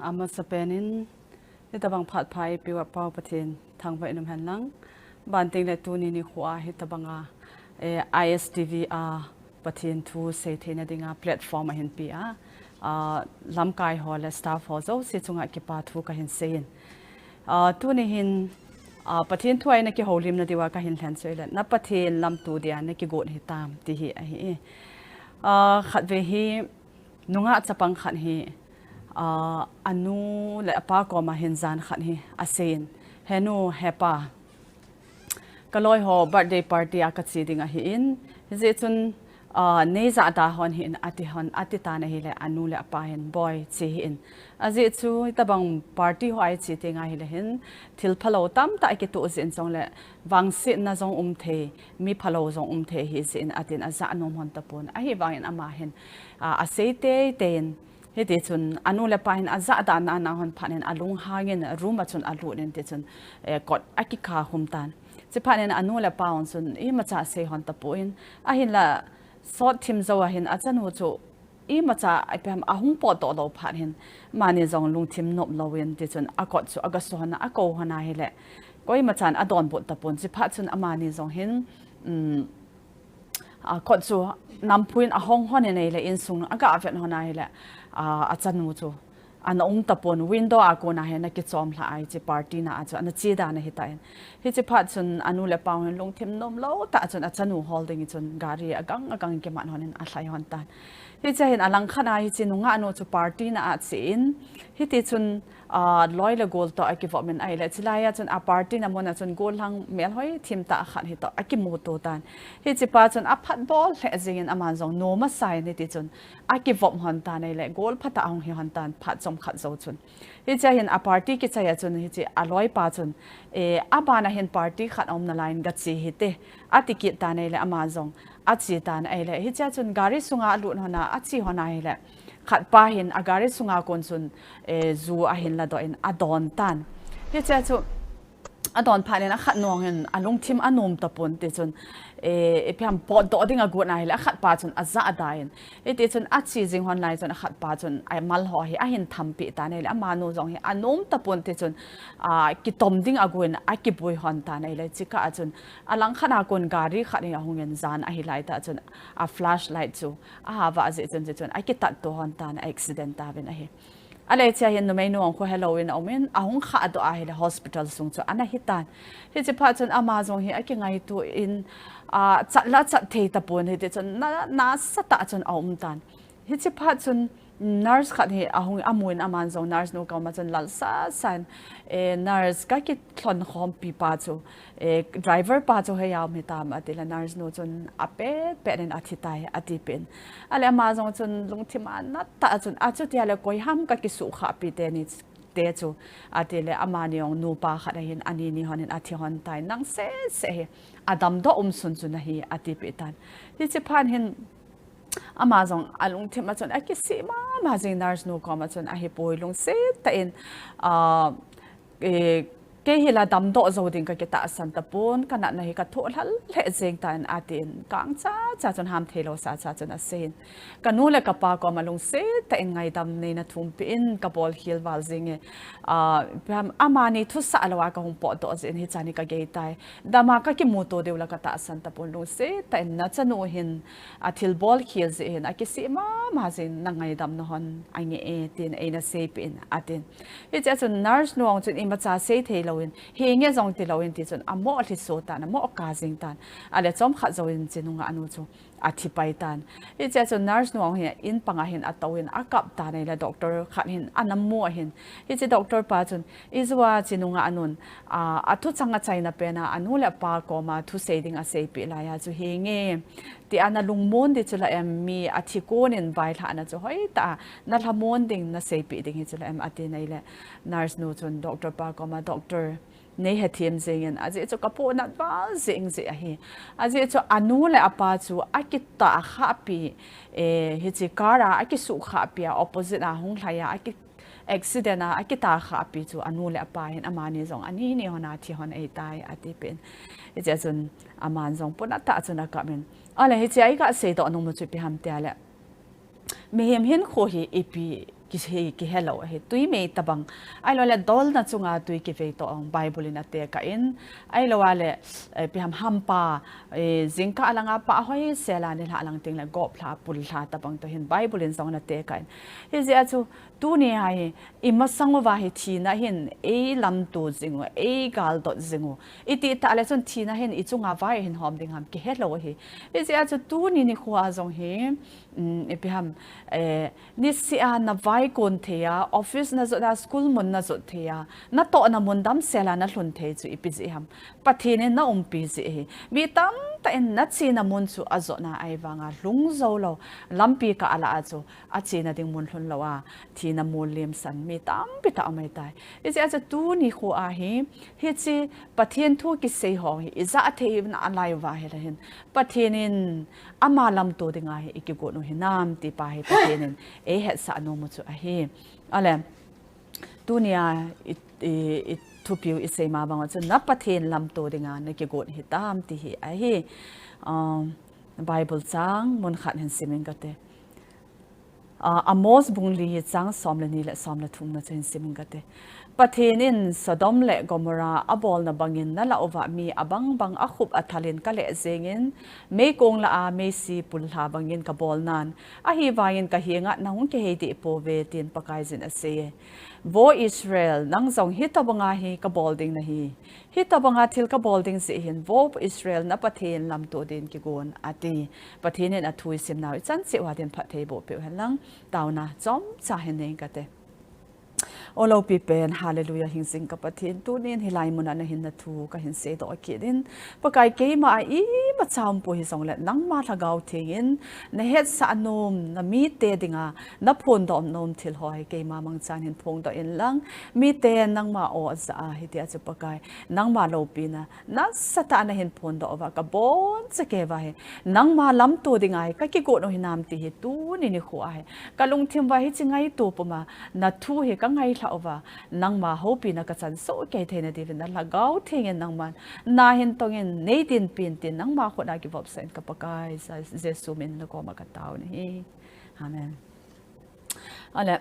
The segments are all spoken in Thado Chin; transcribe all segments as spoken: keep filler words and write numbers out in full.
Amasapen in, hitabang phat pha eipeuva Pathen thangvah in umhen lang. Banting le tuni nikho a hitabanga, eh, I S T V a Pathen thu sei theina dinga platform ahin pea, ah, lamkai ho le staff ho jouse chunga kipa thu kahin seiyin. Ah, tuni hin, ah, Pathen thu a eina kihoulimna diuva kahin lhen chu ahile, na Pathen lamto dia na kigot hitam, ti hi ahi. Ah, khatvei hi, nungah chapang khat hi, ah, anu le apa koma hin jan khat hi aseiyin, "He nu, he pa, kaloi ho birthday party a kache ding ahin, hijeh chun, ah, neija da hon hih in," ati hon, ati tan ahile, anu le apa hin, "Boi, che hih in. Ajeh chu hitabang party ho a iche tenga ahile hin, thil phalou tamtah ikitoh jeh in, chule vangsetna jong um thei, mi phalou jong um thei ahi," jeh in atin aja nom hon tapon. Ahivangin ama hin, ah, asei teitei in, hitichun anu le apa hin aja dan ana hon phat in alunghang in room a chun alut in tichun, eh, kot akikha khum tan. Chuphat in anu le apa hon chun imacha asei hon tapon, ahinla sot thim jou ahin achanu chu imacha ipi ham ahung potdoh lou phat hin, amani jong lungthim nom louvin tichun akot chu aga so hon a, akou hon ahile, koimachan adonbut tapon. Chuphat chun amani jong hin, um, akot chu namphu in ahong hon in ahile, insung aga vet hon ahile, ah, achanu chu ana um tapon, window a kona hin ana kichom lha a, hiche party na a chu ana che dan ahitan. Hiche phat chun anu le apa hin lungthim nom lou tah chun achanu hol ding chun gari agang agang kiman hon in alhai hon tan. Hichea hin alangkhat a hiche nungah nu chu party na a ache in, hitichun, ah, loi le gol toh akivop in ahile, chulai a chun a party na mun a chun gollhang melhoi thim tah khat hitoh akimuto tan. Hiche pa chun aphat bol lheh jeng in aman jong nom asa in hitichun akivop hon tan ahile, gol phatah ahung hi hon tan phat chomkhat jou chun. Hichea hin a party kichai a chun hiche aloi pa chun, eh, aban a hin party khat aum nalaiyin gache hite, ati kit tan ahile, ama jong ache tan ahile, hichea chun gari sunga alut hon a, ache hon ahile, khat pa hin a gari sunga kon chun, eh, ju ahin ladoh in adon tan. Hichea chu adon phat in akhat nu hin alungthim anom tapon tichun, eh, ipi ham potdoh ding agot na ahile, akhat pa chun aja da in. Hitichun ache jing hon lai chun akhat pa chun amal ho hi ahin thampeh tan ahile, amanu jong hi anom tapon tichun, ah, kitom ding agon akibui hon tan ahile, chukah a chun alangkhat a kon gari khat hi ahung in jan ahi lai tah chun a flashlight chu ahava jeh chun, chun akitatto hon tan, a accident tauvin ahi. Ahile hichea hin numeinu hung kho helou in aum in, ahung khahdoh ahile hospital sung chu ana hi tan. Hiche phat chun ama jong hi akingaito in, ah, chat la chat thei tapon, hitichun na, nasatah chun aum tan. Hiche phat chun nurse khat hi ahung amun, aman jong nurse nu koma chun lalsa san, eh, nurse, kakilhon khompi pa chu, eh, driver pa chu heia um hitam, atile nurse nu chun apet pet in athi tai, atipeh in. Ahile ama jong chun lungthim anat tah chun, achutia le koi ham kakisuhkhahpi teni te chu, atile amani jong nupa khat ahin, ani ni hon in athi hon tai, nang sese hi adamdoh um sun chu nahi, atipeh tan. Hiche phat hin ama jong alungthim a chun akisih mama jing, nurse nu koma chun ahipoi, lungset tah in, ah, eh, kei hi la damdoh jou ding kakitahsan tapon, kanatna hi kathoh lhal lheh jeng tan, atin kang chacha chun ham theilou sa cha chun aseiyin. Kanu le kapa koma lungset tah in ngaidam neina thumpeh in kabol khel val jenge, ah, ipi ham, amani thusah lou a kahung potdoh jeh in hichani kagei tai. Dama kakimuto diu la katahsan tapon, lungset tah in nachanu hin athilbol khel jeh hin akisih mama jing, nangaidam nahon ange e, tin eina seipeh in, atin. Hichea chun nurse nu jong chun imacha sei thei louvin, henge jong ti louvin tichun amo lhiso tan, amo kap jing tan. Ahile chomkhat jouvin hiche nungah nu chu athi pai tan. Hichea chun nurse nu jong hi in panga hin atouvin akap tan ahile, doctor khat hin ana mu ahin. Hiche doctor pa chun, ijeh a hiche nungah nun, ah, athuchang achaina pena anu le apa koma thusei ding aseipeh laiya chu henge tia nalungmon ding chu la em, mi athi kon in vailhahna chu hoitah a nalhamon ding naseipeh ding hi chu la em, atin ahile, nurse nu chun doctor pa koma, doctor, neihethem jengin, ajeh chu kapohnat val jeng jeh ahi. Ajeh chu anu le apa chu akitah khahpi, eh, hiche car a akisuhkhahpi a, opposite a hung lhai a, aki accident a akitah khahpi chu anu le apa hin, amani jong ani ni hon a thi hon ahitai, atipeh in. Hichea chun aman jong pohnat tah chun akap in, ahile hichea iga seidoh nom u chu ipi ham tia le, mihem hinkho hi ipi kihe, kihe lou ahi. Tui mei tabang. Ahilou le, dolna chunga tui kivei toh jong Bible in atekah in. Ahilou le, eh, ipi ham hampa, eh, jingkah langa pah hoisel a nilhah lang teng le gop lha, pul lha tabang toh hin Bible in jong anatekah in. Hijeh a chu, tuni a hi, imasang uva hi thina hin, eilamto jing u, eigaldot jing u. Itih tah le chun thina hin, ichunga vai ahin hom ding ham, kihe lou ahi. Hijeh a chu, tuni nikho a jong hi, um, ipi ham, eh, niseh a navaikon thei a, office najot a, school mun najot thei a, natohna mun damsel a nalhun thei chu ipi jeh ham. Pathen in naumpi jeh ahi. Mi tamtah in nachena mun chu ajotna ahivanga lhung jou lou, lampi kah a lah a chu achena ding mun lhun lou a, thina mol limsan mi tampi tah aum ahitai. Hijeh a chu tuni nikho a hi, hiche Pathen thu kisei ho hi, ijah thei nalai uva ahile hin, Pathen in ama lamto dinga hi ikigon u hinam ti pa hi Pathen in eihetsah nom u chu ahi. Ahile, tunia i, i, ithupiu isei ma bang u chun na Pathen lamto dinga nakigon hitam ti hi ahi. Um, Bible chang mun khat hin sim inge kati. Ah, Amos bung li chang som le ni le som le thumna chu hin sim inge kati. Pathen in Sodom le Gomorrah abolna bangin nalah uva mi abang bang akhup athal in kaleh jengin, meikong lah a meisi pullha bangin kabol nan, ahivangin kahenga nahung kihei deh pouve, tin Pakaiyin asei e. Vo Israel, nang jong hitobanga hi kabol ding nahi. Hitobanga thil kabol ding jeh hin, vo Israel na Pathen lamto din kigon, ati. Pathen in athu isim nau ichan cheh uva din phattheiboh peh uhen lang, taona chomcha hin nei inge kati. O loupi pen, hallelujah, hingjing ka Pathen, tunin hilai muna nahin na thu kahin seidoh kit in, Pakai, keima a imacha umpoi hijongle, nangma Lhagao Theng in nahetsah nom, namite dinga naphondoh nom thil ho hi keima mangchan hin phongdoh in lang, miten nangma aw ajah a, hitia chu Pakai, nangma loupina nasatah a nahin phondoh uva, kabonchauva hi nangma lamto dinga hi kakigon u hinam ti hi tuni nikho a hi kalungthim uva hiche ngaito puma nathu hi kangailhah uva, nangma houpina kachan soh kei theina diuvin na Lhagao Theng in nangman nahin tongin neidinpin tin nangma khut a kivopsah in ka Pakai Jesu min in nakoma katao nahi. Amen. Ahile,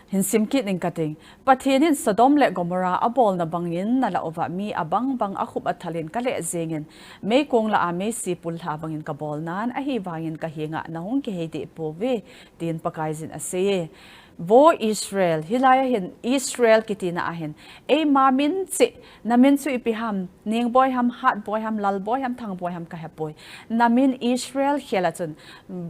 hin sim kit inge kati. Pathen in Sodom le Gomorrah abolna bangin nalah uva mi abang bang akhup athal in kaleh jengin, meikong lah a meisi pullha bangin kabol nan, ahivangin kahenga nahung kihei deh pouve, tin Pakaiyin asei e. Vo Israel, hilai a hin Israel kitina a hin, eima min cheh, namin chu ipi ham, Nengboi ham, Hatboi ham, Lalboi ham, Thangboi ham kahepoi. Namin Israel khel a chun,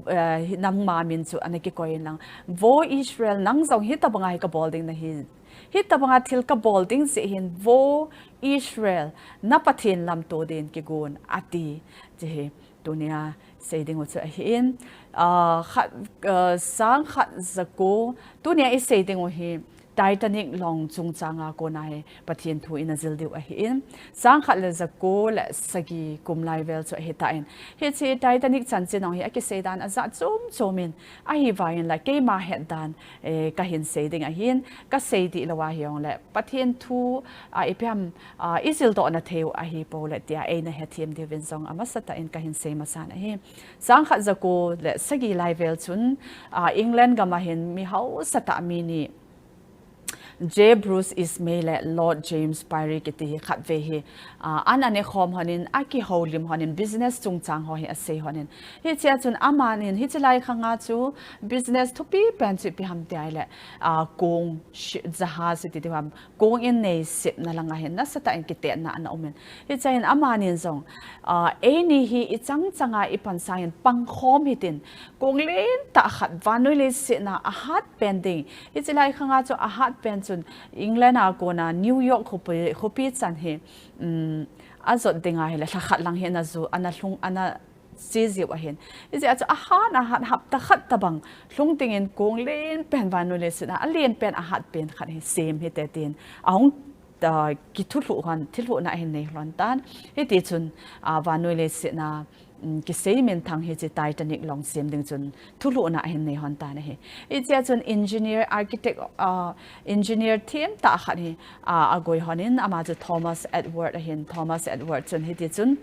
eh, nangma min chu ana kikoi in lang. Vo Israel, nang jong hitobanga hi kabol ding nahi. Hitobanga thil kabol ding jeh hin, vo Israel, na Pathen lamto din kigon, ati. Hiche hi tunia sei ding u chu ahin, ah, khat, ah, sang khat jako, tunia isei ding u hi Titanic long chungchanga kona hi Pathen thu ina jil diu ahin, sang khat le jako le sagi kum lai vel chu ahitan, hiche Titanic chanchin jong hi akisei dan ajat chom chom in, ahivangin la keima het dan, eh, kahin sei ding ahin, kasei dih lou ahi jongle, Pathen thu, ah, ipi ham, ah, ijildoh na thei u ahipoi le tia eina hethem diuvin jong amasatah in kahin sei masan ahi. Sang khat jako le sagi lai vel chun, ah, England gam a hin mi hausatah mi ni, J. Bruce Ismay le Lord James Pirie kiti hi khatvei hi, ah, an anekhom lhonin, akihoulim lhonin, business chungchang ho hi asei lhonin. Hichea chun amanin, hiche lai khanga chu business thupi pen chu ipi ham tia ahile, ah, kong, shi-, jahaz ti diu ham, kong in neisepna langa hin nasatah in kitetna ana umin. Hichea hin amanin jong, ah, eini hi ichang changa ipansan pangkhom hitin, kong lentah khat vannoi leiset a ahat pen ding. Hiche lai khanga chu ahat pen chun England a kona New York khopi, khopi chan hi, um, ajot ding ahile lhakhat lang hi ana ju, ana lhung, ana che jiu ahin. Hijeh a chu ahat, ahat hapta khat tobang lhung dingin kong len pen vannoi leiset a alen pen ahat pen khat hi sem hite tin ahung, ah, kithulhuh lhon, thulhuhna ahin nei lhon tan. Hiti chun, ah, vannoi leiset a, um, kisei minthang hiche Titanic long sem ding chun thulhuhna ahin nei lhon tan ahi. Hichea chun engineer, architect, ah, engineer themtah khat hi, ah, agoi lhonin, ama chu Thomas Edward ahin, Thomas Edward chun hiti chun,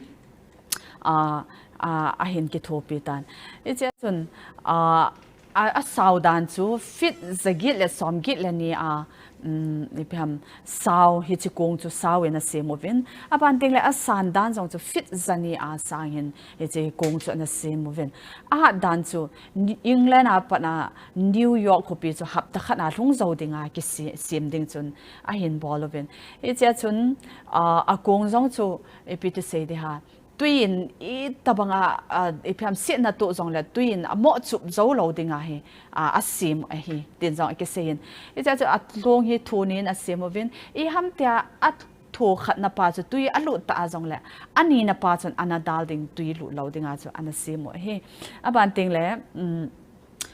ah, ah, ahin kithopi tan. Hichea chun, ah, A, asao dan chu feet jaget le somget le ni a, um, ipi ham, sao, hiche kong chu sao in asem uvin. Aban teng le asan dan jong chu feet jani a sang hin hiche kong chu ana sem uvin. Ahat dan chu England a pat a New York khopi chu hapta khat a lhung jou dinga kisem ding chun ahin bol uvin. Hichea chun, a, akong jong chu ipi ti sei ding ham, tui in itobang a, a, ipi ham, setna toh jong le tui in amoh chup jou lou dinga hi, a, asem ahi, tin jong akisei in. Hichea chu along hi thon in asem uvin, iham tia atho khatna pa chu tui alut ta a jong le, anina pa chun ana dal ding tui lut lou dinga chu ana sem u ahi. Aban teng le, um,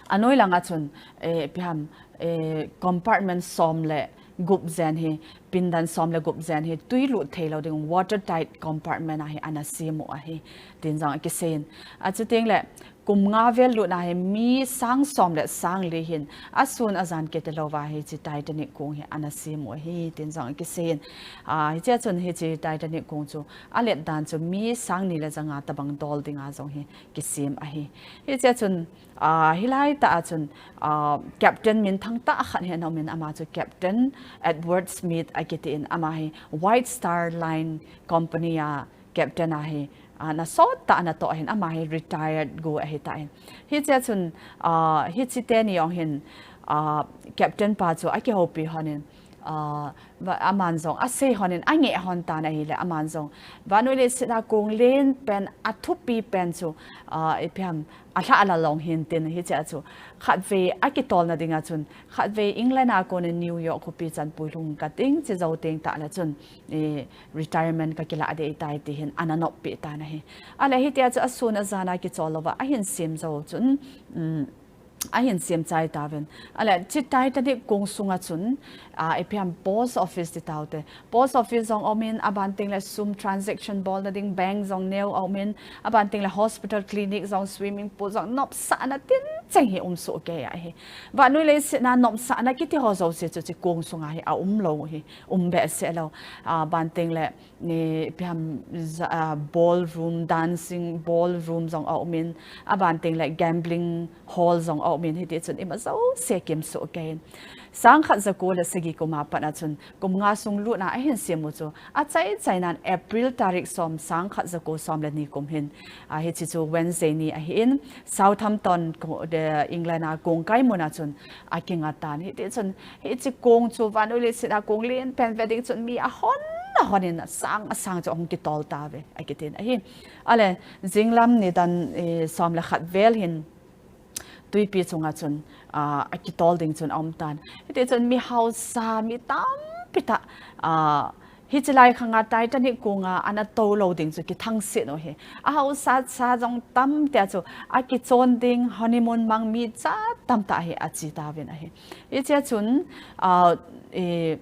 anoi langa chun, eh, ipi ham, eh, compartment som le gup jen hi, pindan som le gup jen hi, tui lut thei lou ding watertight compartment a hi ana sem u ahi, tin jong akisei in. Achu teng le, kum nga vel lut na hi, mi sang som le sang li hin, asun ajan kiti lou va hiche Titanic kong hi ana sem u ahi, tin jong akisei in. A, hichea chun hiche Titanic kong chu, alet dan chu mi sang ni le ja nga tobang dol dinga jong hi kisem ahi. Hichea chun, a, hilai tah a chun, a, captain minthang tah khat hi ana um in, ama chu Captain Edward Smith akiti in, ama hi White Star Line Company a captain ahi, a, nasot tah a natoh ahin, ama hi retired gu ahi tan. Hichea chun, a, hiche teni jong hin, a, captain pa chu akihoupi hon in, a, va-, aman jong asei hon in, angeh hon tan ahile, aman jong vannoi leiset a kong len pen, athupi pen chu, a, ipi ham, alhah la long hin tin, hichea chu khatvei akitolna dinga chun, khatvei England a kon in New York khopi chan puilhung kating, che jou teng tah le chun, eh, retirement kakilah ding ahitai ti hin ana noppi tan ahi. Ale hitia chu asun ajan a kichol louva ahin sem jou chun, um, ahin sem chai tauvin. Ale hiche Titanic kong sunga chun, a, ipi ham, post office ti tau te. Post office jong um in, aban teng le sum transaction bolna ding bank jong neo um in, aban teng le hospital, clinic jong, swimming pool jong, nopsahna tincheng hi um soh kei ahi. Vannoi leiset a nopsahna kiti ho jouse chu hiche kong sunga hi aum lou hi, um behseh lou. Aban teng le, ni, ipi ham, ja-, a, ballroom, dancing ballroom jong aum in, aban teng le gambling hall jong aum in, hiti chun ima jouse kim soh kei in. Sang khat jako le sagi kum a pat a chun, kum nga sung lut na ahin sem u chu, achai chai nan April tarik som, sang khat jako som le ni kum hin, a, hiche chu Wednesday ni ahin, Southampton ko-, the England a kong kai mun a chun akinga tan. Hiti chun, hiche kong chu vannoi leiset a kong len pen ve ding chun mi ahon, ahon in asang, asang chu ahung kitol tauve, akitin ahi. Ale, jinglam nidan, eh, som le khat vel hin tuipi chunga chun, ah, akitol ding chun aum tan. Hiti chun mi hausa, mi tampi tah, ah, hiche lai khanga Titanic konga ana tou lou ding chu kithangset u ahi. Ahausa sa jong tamtah chu akichon ding, honeymoon mang mi cha tamtah hi ache tauvin ahi. Hichea chun, ah, eh,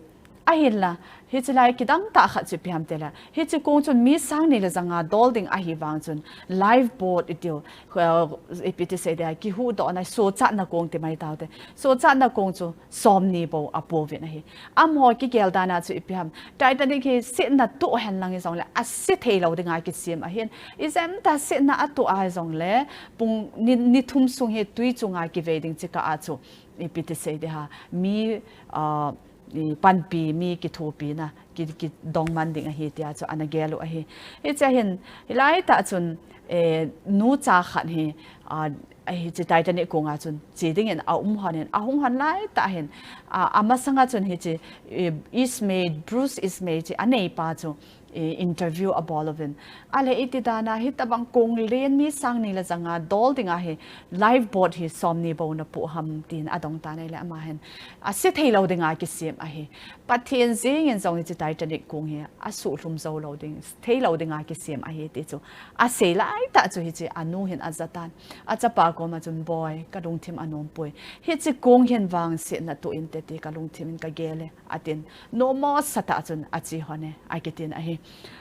ahinla, hiche lai kidang tah khat chu ipi ham tile, hiche kong chun mi sang ni le ja nga dol ding ahi vang chun, lifeboat itiu, eh, ipi ti sei dia, kihuhdohna, sochatna kong ti mai taute. Sochatna kong chu som ni bou apouvin ahi. Amaho kigel dan a chu ipi ham, Titanic hi setna toh hen lang hijongle, ase thei lou dinga kisem ahin. Ijemtia setna atoh a hijongle, pung ni, ni thum sung hi tui chunga kivei ding chekah a chu, ipi ti sei dia, mi, ah, i panpi, mi kithopina, ki, kidong man ding ahi tia chu ana gel u ahi. Hichea hin, hilai tah chun, eh, nucha khat hi, ah, hiche Titanic konga chun che dingin aum hon in, ahung hon lai tah hin, ah, amasanga chun hiche, eh, Ismay, Bruce Ismay hiche aneipa chu, eh, interview abol uvin. Ale iti dan a hitabang kong len mi sang ni le ja nga dol dinga hi lifeboat hi som ni bou napoh ham tin adong tan ahile ama hin, ase thei lou dinga kisem ahi. Pathen jeng in jong hiche Titanic kong hi asuhlhum jou lou ding, thei lou dinga kisem ahi ti chu asei lai tah chu hiche anu hin aja tan. Achapa koma chun, "Boi, kalungthim anom poi. Hiche kong hin vang setna toh inte ti kalungthim in kagel e," atin. Nommo sa tah chun ache hon e, akitin ahi.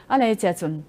Ale hichea chun,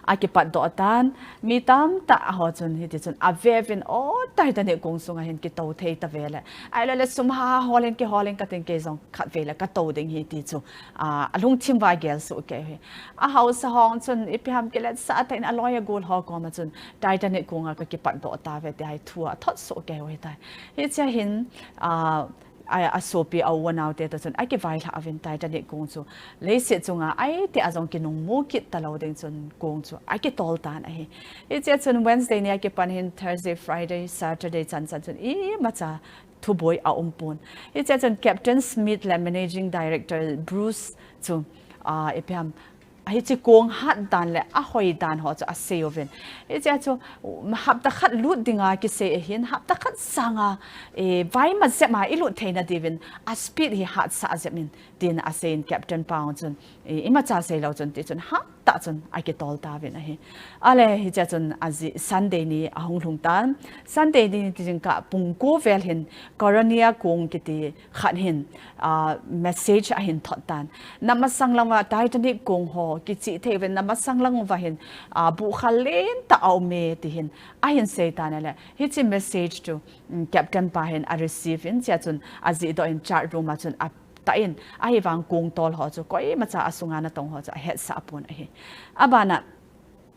Akipatdoh tan, mi tamtah ho chun hiti chun ave uvin, o, Titanic kong sunga hin kitou thei tave le. Ahilou le sum ha hol in kihol in katin kei jong khatvei le katou ding ahi ti chu, a, alungthim uva agel soh kei u ahi. Ahaosa hon chun ipi ham kiletsah tah in aloi agol ho koma chun Titanic konga kakipatdoh tave ti hi thu athot soh kei u ahitai. Hichea hin, a, a, asopi a u anao te toh chun akivailhah uvin Titanic kong chu leiset chunga aitih a jong kinungmu kit talou ding chun kong chu akitol tan ahi. Hichea chun Wednesday ni akipan hin Thursday, Friday, Saturday chan chan chun imacha thuboi aumpon. Hichea chun Captain Smith le Managing Director Bruce chu, a, ipi ham, hiche kong hat dan le ahoi dan ho chu asei uvin. Hichea chu, um, hapta khat lut dinga kisei ahin, hapta khat sanga, e, vaimat jep a ilut theina diuvin, a speed hi hatsah jep in, tin aseiyin Captain pa chun, e, imacha seilou chun, ti chun, hapta chun akitol tauvin ahi. Ahile, hichea chun ajeh Sunday ni ahung lhung tan. Sunday ni ti jingkah pung ko vel hin Koronia kong kiti khat hin, a, message ahin thot tan. Namasang lang uva Titanic kong ho kichih thei uvin namasang lang uva hin, a, buhkhal lentah aume ti hin ahin sei tan ahile. Hiche message chu, um, Captain pa hin a receive in, chea chun ajihdoh in chart room a chun atah in, ahivang kong tol ho chu koimacha asunga natong ho chu ahetsah pon ahi. Abana,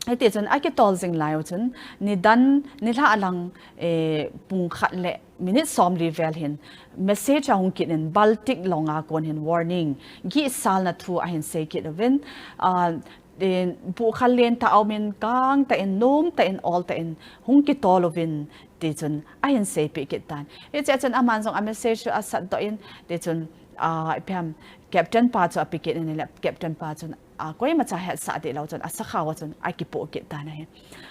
hiti chun akitol jing lai u chun, nidan, nilhah lang, eh, pung khat le minute somli vel hin, message ahung kit in Baltic long a kon hin warning, gihsalna thu ahin sei kit uvin, ah, eh, buhkhal lentah aumin, kangtah in, nomtah in, oltah in, hung kitol uvin, ti chun ahin seipeh kit tan. Hichea chun aman jong a message chu asatdoh in, ti chun, ah, ipi ham, Captain pa chu ape kit in ahile, Captain pa chun, a, koimacha hetsah deh lou chun, asakhao a chun akipoh kit tan ahi.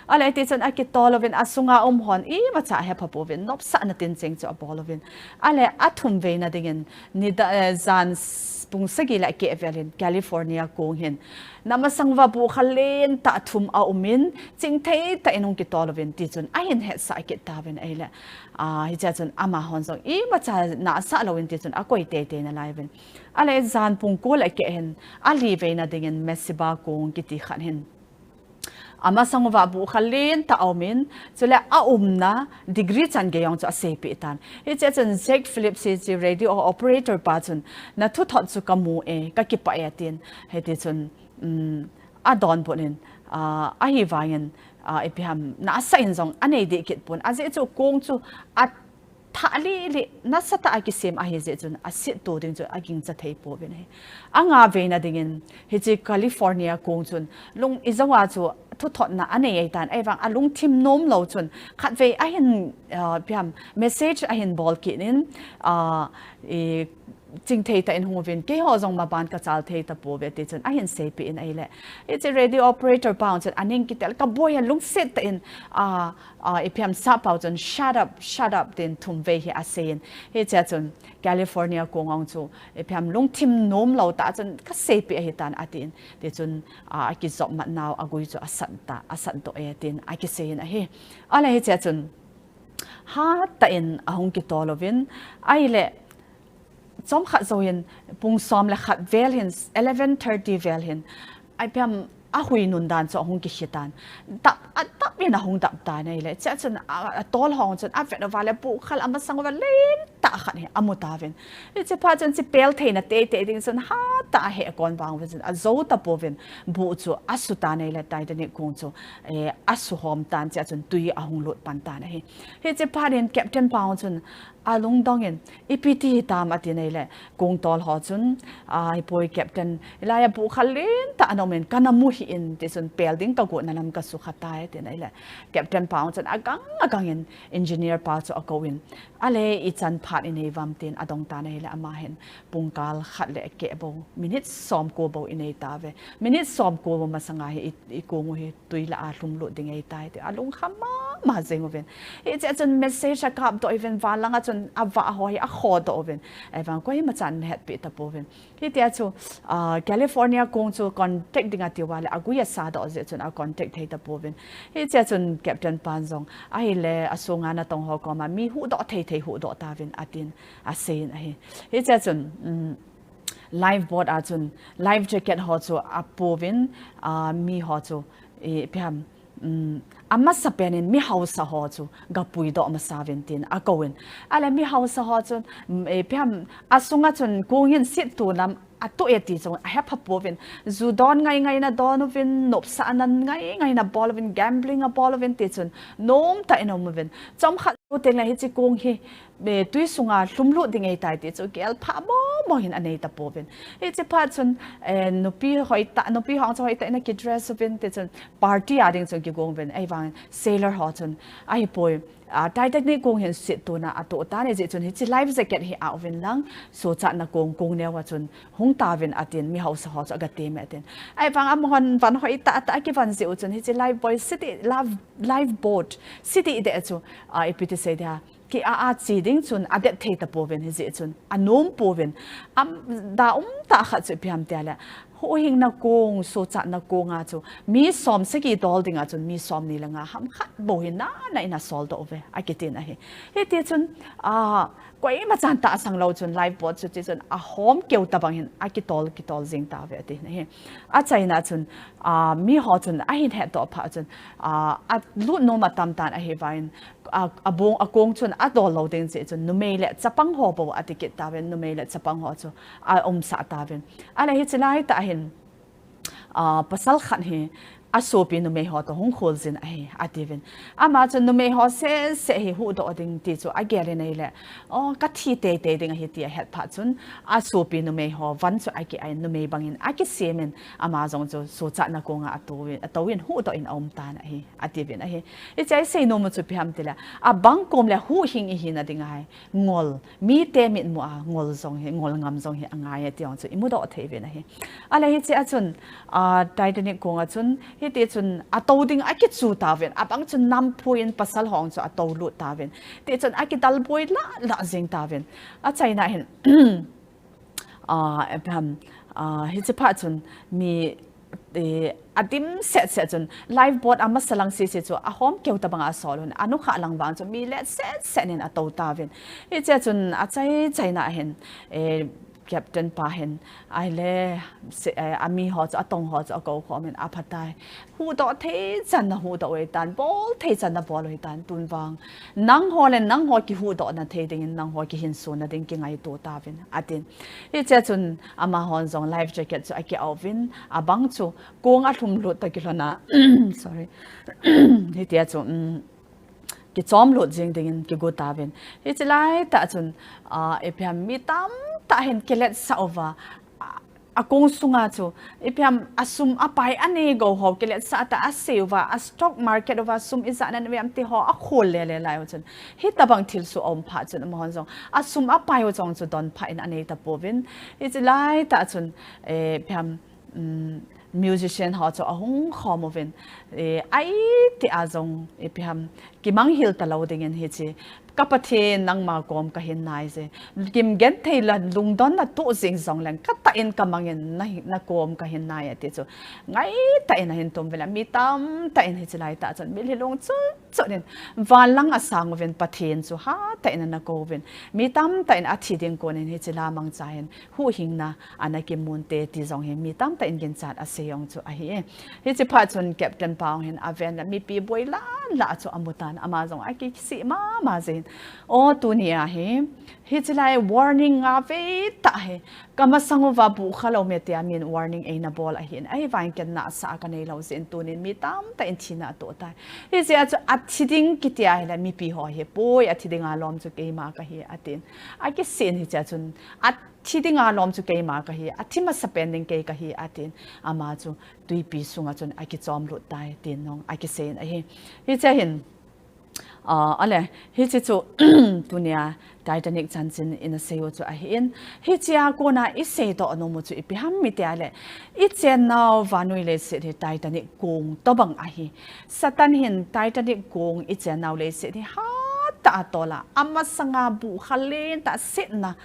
Ahile, ti chun akitol uvin, asunga um hon imacha ahepha pouvin, nopsahna tincheng chu abol uvin. Ahile, athumveina dingin, nida, eh, jan s-, pung sagi le keh vel hin California kong hin namasang uva buhkhal lentah thum aumin, chingthei tah in hung kitol uvin, ti chun ahin hetsah kit tauvin ahile. A, hichea chun amahon jong imacha nahsah louvin, ti chun akoi teitei nalai uvin. Ahile jan pung ko le keh hin, ali veina dingin Mesiba kong kiti khat hin amasang uva buhkhal lentah aumin, chule aumna degree chan gei jong chu aseipeh tan. Hichea chun Jack Phillips hiche radio operator pa chun, nathu thot chu kamu e, kakipah e, atin. Hiti chun, um, adonbut in, a, ahivangin, a, ipi ham, nahsah in jong anei deh kit pon. Ajeh chu kong chu a thah lele, nasatah a kisem ahi jeh chun, asetto ding chu agingcha thei pouvin ahi. Anga veina dingin, hiche California kong chun, lung ijou a chu thuthotna anei ahitan, ahivang alungthim nom lou chun, khatvei ahin, ah, ipi ham, message ahin bol kit in, ah, i, chingthei tah in hung uvin, keiho jong maban kachal thei tapouve, ti chun ahin seipeh in ahile. Hiche radio operator pa chun aning kitel, kaboi a lungset tah in, ah, ah, ipi ham, sap pau chun, "Shut up, shut up," tin thumvei hi aseiyin. Hichea chun California kong jong chu, ipi ham, lungthim nom lou tah chun kaseipeh ahitan atin. Ti chun, ah, akijopmat nau agui chu asat ta, asatdoh e tin akiseiyin ahi. Ahile hichea chun, hatah in ahung kitol uvin, ahile, chomkhat jouvin, pung som le khat vel hin, eleven thirty vel hin, ipi ham, ahui nun dan chu ahung kikhe tan. Dap, adap in ahung dap tan ahile. Chea chun, a, atol ho chun, avet uva le buhkhal amasang uva lentah khat hi amu tauvin. Hiche phat chun, hiche pel theina teitei ding chun, hatah a ahekon vang uva chun, ajou tapouvin, buh chu asu tan ahile, Titanic kong chu, eh, asuhom tan, chea chun tui ahung lut pan tan ahi. Hiche phat in Captain pa chun, alungdong in, ipi ti hitam atin ahile, kong tol ho chun, a, hipoi Captain, hilai a buhkhal lentah ana umin, kana mu hih in, ti chun pel ding kagotna lam kasukha tai, atin ahile. Captain pa chun agang agang in engineer pa chu akouvin, ahile ichan phat inei uvam tin adong tan ahile, ama hin pungkal khat le keh bou, minute somko bou inei tauve. Minute somko bou masanga hi i, ikong u hi tui lah a lhumlut ding ahitai, ti alungkham mama jeng uvin. Hichea chun message akapdoh uvin, van langa chun avah ho hi akhodoh uvin. Ahivang koimachan ana hetpeh tapouvin. Hitia chu, ah, California kong chu contact ding atiuva le agui asadoh jeh chun acontact thei tapouvin. Hichea chun Captain pan jong, ahile asunga natong ho koma mi huhdoh thei thei huhdoh tauvin atin aseiyin ahi. Hichea chun, um, lifeboat a chun life jacket ho chu apouvin, ah, mi ho chu, ipi ham, um, amasapen in mi hausa ho chu ga puidoh masa uvin tin akouvin. Ahile mi hausa ho chun, um, ipi ham, asunga chun kong hin sit tu lam atoh e ti chu ahepha pouvin. Ju don ngai ngai na don uvin, nopsahna ngai ngai na bol uvin, gambling abol uvin ti chun nomtah in aum uvin. Chomkhat jou tengle hiche kong hi, eh, tui sunga lhumlut ding ahitai ti chu gelpha momo hin anei tapouvin. Hiche phat chun, eh, nupi hoitah, nupi ho chu hoitah in aki dress uvin ti chun party a ding chun kigong uvin. Ahivangin sailor ho chun, ahipoi, ah, Titanic kong hin sit tuna atoh tan, hijeh chun hiche life jacket hi auvin lang, sochatna kong, kong neo a chun hung tauvin atin, mi hausa ho chu aga tem e atin. Ahivang amahon von hoitah tah akivon jeh u chun hiche life buoy, sit ding, life, lifeboat, sit ding ding chu, ah, ipi ti sei dia, ki a a che ding chun adet thei tapouvin hijeh chun, anom pouvin, am, da umtah khat chu ipi ham tile, huhhingna kong, sochatna kong a chu, mi som sagi dol dinga chun, mi somni le nga ham khat bou hi nana in asol doh uve, akitin ahi. Hiti chun, ah, koima chan tahsan lou chun, lifeboat chu ti chun, ahom keu tabang hin, akitol, kitol jing tauve, atin ahi. Achaina chun, ah, mi ho chun, ahin hetdoh phat chun, ah, alut nom atam tan ahivangin, a, abong, akong chun adol lou ding jeh chun, numei le chapang ho bou ati kit tauvin, numei le chapang ho chu aumsah tauvin. Ahile hiche laitah hin, ah, pasal khat hi asopi numei ho toh hung kholjin ahi, atiuvin. Ama chun numei ho sese hi huhdoh ding ti chu agel in ahile, o, kathi teitei ding ahi ti ahet phat chun, asopi numei ho von chu aki-ai in, numei bangin akisem in, ama jong chu sochatna konga atouvin, atouvin huhdoh in aum tan ahi, atiuvin ahi. Hichea isei nom u chu ipi ham tile, abang kom le huhhing ihina dinga hi ngol, mite mitmu a ngol jong hi, ngol ngam jong hi angai e ti jong chu imudoh thei uvin ahi. Ahile hichea chun, ah, Titanic konga chun, hiti chun atou ding akichu tauvin, abang chun namphu in pasal ho chu atoulut tauvin. Ti chun akidalbuoi lah lah jing tauvin. Achaina hin, ah, ipi ham, ah, hiche phat chun mi, eh, adimset set chun lifeboat amasa lang sese chu ahom keu tabanga asol un, anukhah lang vang chu mi letset set in atou tauvin. Hichea chun achai chaina hin, eh, captain pa hin, ahile, se, eh, ami ho chu, atong ho chu akou khom in, aphatai. Huhdoh thei chan nahuhdoh u ahitan, bol thei chan nabol u ahitan, tun vang nangho le nangho kihuhdohna thei dingin, nangho kihinsona ding kingaito tauvin, atin. Hichea chun amahon jong life jacket chu aki-ai uvin, abang chu kong alhumlut toh kilhona, sorry, hitia chu, um, kichomlut jing dingin kigo tauvin. Hiche laitah chun, ah, ipi ham, mi tamtah hin kiletsah uva, a, akong sunga chu, ipi ham, asum apai anei gou ho, kiletsah tah a asei uva, a stock market uva sum ijat nan vem ti ho akhol lele lai u chun, hitabang thilsoh aum phat chun amahon jong asum apai u jong chu donpha in anei tapouvin. Hiche laitah chun, eh, ipi ham, um, musician ho chu ahung khom uvin, eh, aiti a jong, ipi ham, kimanghil talou dingin hiche, ka Pathen nangma kom kahin nai je. Kimgenthei le lungdonna toh jing jongleng, katah in kamangin na, nakom kahin nai e ti chu ngaitah in ahin tum uvin, mi tamtah in hiche laitah chun mitlhi lungchot chot in van lang asang uvin, Pathen chu hatah in ana kou uvin, mi tamtah in athi ding konin hiche la mangcha hin huhhingna ana kimun te ti jong hi mi tamtah in ginchat asei jong chu ahi e. Hiche phat chun captain pa hin aven le mipi buoi lah lah chu amu tan, ama jong akisih mama jin. O, tunia hi, hiche lai warning nga vei tah hi kamasang uva buhkha lou me tia min warning eina bol ahin, ahivangin ken nahsah a kanei lou jeh in tunin mi tamtah in thina atoh tai. Hijeh a chu athi ding kitia hile mipi ho hi, poi, athi dinga lom chu keima kahi, atin. Akisih in hichea chun, athi dinga lom chu keima kahi, athi masapen ding kei kahi, atin. Ama chu twipi sunga chun akichomlut tai, tin jong akisei in ahi. Hichea hin, ah, ale, hiche chu, tunia Titanic chanchin ina sei u chu ahin, hichea kona isei doh nom u chu ipi ham itia le, ichennau vannoi leiset hi Titanic kong tobang ahi. Satan hin Titanic kong ichennau leiset hi hatah a tol a, amasanga buhkha lentah setna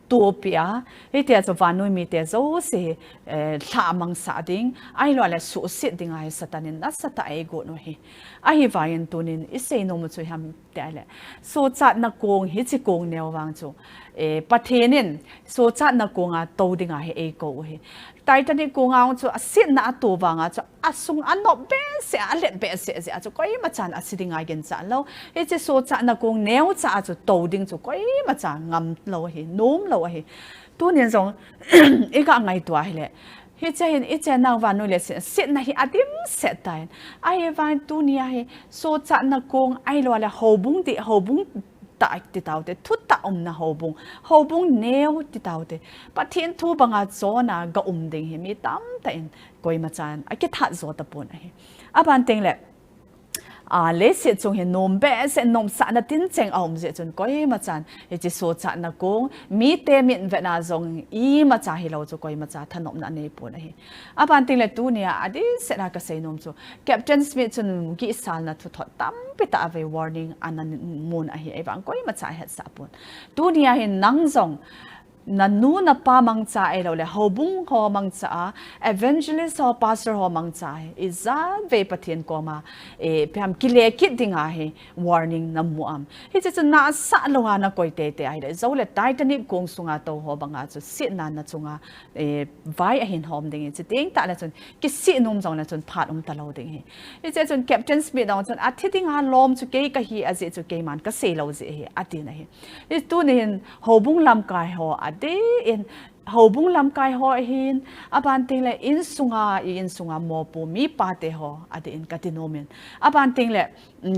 tohpeh a, hitia chu vannoi mite jouse, eh, lhahmangsah ding, ahilou le suhset dinga hi Satan in nasatah a eigot u ahi. Ahivangin tunin isei nom u chu ipi ham itia le, sochatna kong, hiche kong neo vang chu, Pathen in sochatna konga tou dinga hi eikou u hi. Titanic konga chu asetna ato vanga chu asung anop behseh, alet behseh jeh a chu koimachan ase dinga ginchat lou. Hiche sochatna kong neocha a chu tou ding chu koimacha ngam lou ahi, nom lou ahi. Tunin jong iga ngaito ahile, hiche hin ichennau vannoi leiset setna hi adimset tan. Ahivangin tunia hi sochatna kong ahiloule houbung dih, houbung tah ti taute, thutah umna houbung, houbung neo ti taute, Pathen thu banga chonna ga um ding hi mi tamtah in koimachan akithat jo tapon ahi. Aban tengle leiset chung hi nom behseh, nopsahna tincheng aum jeh chun koimachan hiche sochatna kong mite mitvetna jong imacha hilou chu koimacha thanopna aneipon ahi. Aban tengle tunia adihset a kaseinom chu Captain Smith chun gihsalna thuthot tampi tah avei warning ana mun ahi, ahivang koimacha ahetsah pon. Tunia hin nang jong nanu napa mangcha ahiloule houbung ho mangcha a, evangelist ho, pastor ho mangcha a, ijat vei Pathen koma ipi ham kile kit dinga hi warning namu am? Hiche chu nasah louva nakoi teitei ahile, joule Titanic kong sunga tou ho banga chu setna nachunga vai ahin hom ding hi, chuteng tahle chun kisih nom jongle chun phat um talou ding hi. Hiche chun Captain Smith jong chun athi dinga lom chu kei kahi ajeh chu keiman kasei lou jeh ahi atin ahi. Tuni hin houbung lamkai ho adeh in, houbung lamkai ho ahin, aban tengle insunga, i insunga mopo mipate ho adeh in kati nomin, aban tengle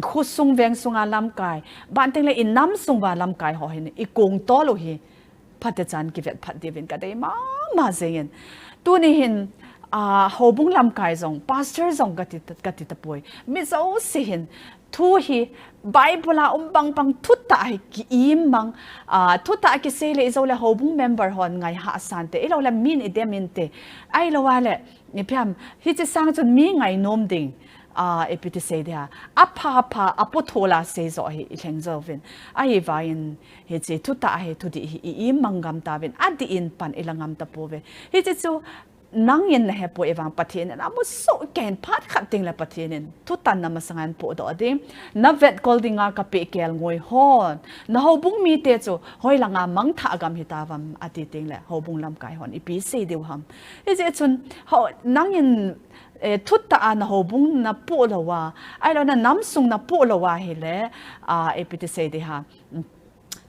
khosung vengsunga lamkai, aban tengle inam sunguva lamkai ho hin ikong tolu hi phatechan kivet phat diuvin kadei mama jengin. Tuni hin houbung lamkai jong, pastor jong kati tapoi, mi jouse hin thu hi Bible a um bangbang thutah hi ki-im mang, thutah kisei le ijoule houbung member hon ngai hahsante, iloule min idem inte, ahilou ale ipi ham, hiche sang chun mi ngainom ding, ipi ti sei dia, apha pha apothol a seijoh hi ilheng jouvin, ahivangin hiche thutah hi, thudih hi i-im mang ngam tauvin, adih in pan ila ngam tapouve. Hiche chu nangin nahepoi, ahivang Pathen in amusoh keiyin phat khat tengle Pathen in thutanna masanga ahin pohdoh ding, navetkol dinga kapeh kelngoi hon nahoubung mite chu hoilanga mangthah gam hitauvam ati tengle houbung lamkai hon ipi sei diu ham? Hijeh chun nangin thutah a nahoubung napoh louva, ahilou nanamsung napoh louva hile, ipi ti sei diham,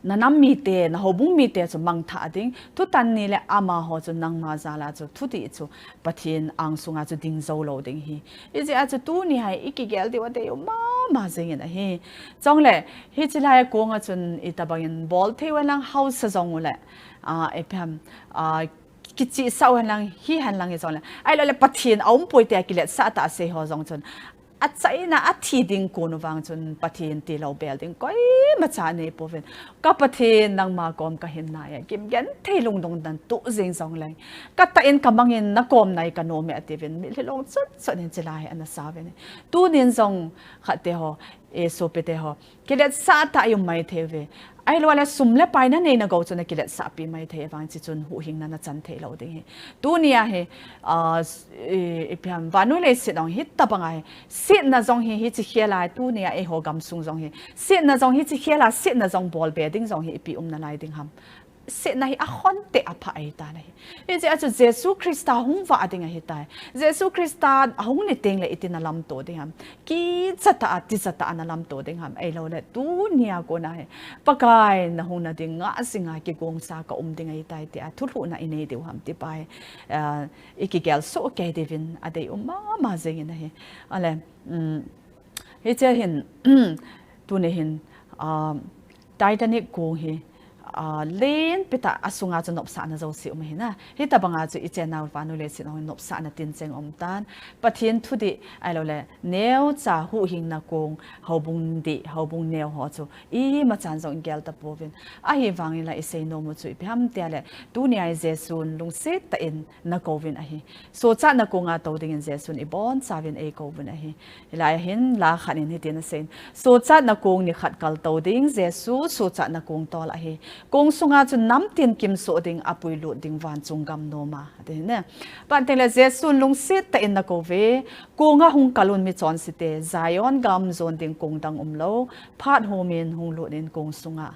nanam mite, nahoubung mite chu mangthah ding, thutan ni le amaho chu nangma jala chu thudih chu Pathen angsunga chu ding joulou ding hi. Hijeh a chu tuni hi ikigel diu adei u mama jengin ahi. Chule hiche lai konga chun itobangin bol thei uhen lang, hausa jong ule, ipi ham, kichihsah uhen lang, hihen lang hijongle, ahiloule Pathen aumpoi tia kiletsah tah a sei ho jong chun achaina athi ding kon uvang chun Pathen tilou bel ding koimacha aneipouvin, ka Pathen nangma kom kahin nai e, gimgenthei lungdong dan toh jeng jongleng, katah in kamangin nakom nai kanom e atiuvin mitlhi long chot chot in hiche lai hi ana sauvin. Tunin jong khatte ho, sopite ho, kiletsah tah a i um maithei uve. Ahiloule sum le pai nanei nagou chu nakiletsahpi maithei vang, hiche chun huhhingna nachan theilou ding hi. Tunia hi ipi ham, vannoi leiset jong hitobanga hi setna jong hi, hiche khel a hi tunia eiho gamsung jong hi setna jong, hiche khel a setna jong bolbe ding jong hi ipi um nalai ding ham? Setna hi akhonte aphah ahitan ahi. Hijeh a chu Jesu Christa hung vah ding ahitai. Jesu Christa ahung ni tengle iti nalamto ding ham? Kichatah a, tijatah a nalamto ding ham? Ahiloule tunia kona hi Pakai nahungna ding ngah jinga kigongsa kaum ding ahitai tia thulhuhna inei diu ham ti pa hi ikigel soh kei diuvin adei u mama jengin ahi. Ale, hiche hin, tuni hin Titanic kong hi lenpitah asunga chu nopsahna jouse um ahina. Hitobanga chu ichennau vannoi leiset hon nopsahna tincheng umtan. Pathen thudih ahiloule neocha huhhingna kong, houbung dih, houbung neo ho chu imachan jong igel tapouvin. Ahivangin la iseinom u chu ipi ham tile, tunia hi Jesun lungset tah in nakouvin ahi. Sochatna konga tou dingin Jesun ibonchauvin eikouvin ahi. Hilai a hin la khat in hitin aseiyin, sochatna kong nikhat kaltou ding, Jesu sochatna kong tol ahi. Kong sunga chu namtin kimsoh ding, apuilut ding van chung gam nom a, ati ne. Pan teng le Jesun lungset tah in nakou ve, konga hung kal un michonsete, Zion gam jon ding kong dang umlou, phat homin hung lut in kong sunga.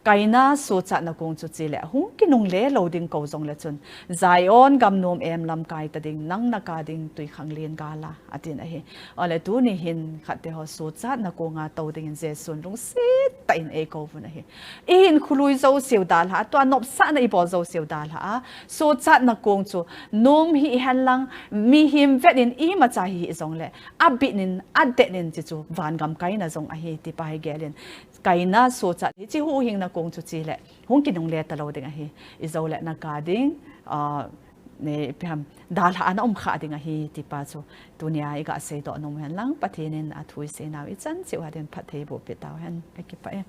Kaina sochatna kong chu chele, hung kinungle lou ding kou jongle chun, Zion gam nom em lamkai ta ding, nang naka ding twikhanglen gal a, atin ahi. Ole tuni hin khatte ho sochatna konga tou dingin Jesun lungset tah in eikou vun ahi. Ihin khului jouseu dalha a, tua nopsahna ibol jouseu dalha a, sochatna kong chu nom hih hen lang, mihem vet in imacha hih jongle, abit in, adet in, chuchu van gam kaina jong ahi, ti pa hi gel in. Kaina sochat hiche huhhingna kong chu chele, hung kinungle talou ding ahi. Ijou le naka ding, ah, ne, ipi ham, dalha a na umkha ding ahi, ti pa chu tunia iga seidoh nom hen lang, Pathen in athu iseinau ichan cheh uva din phatthei boh peh tauhen, kakipah e.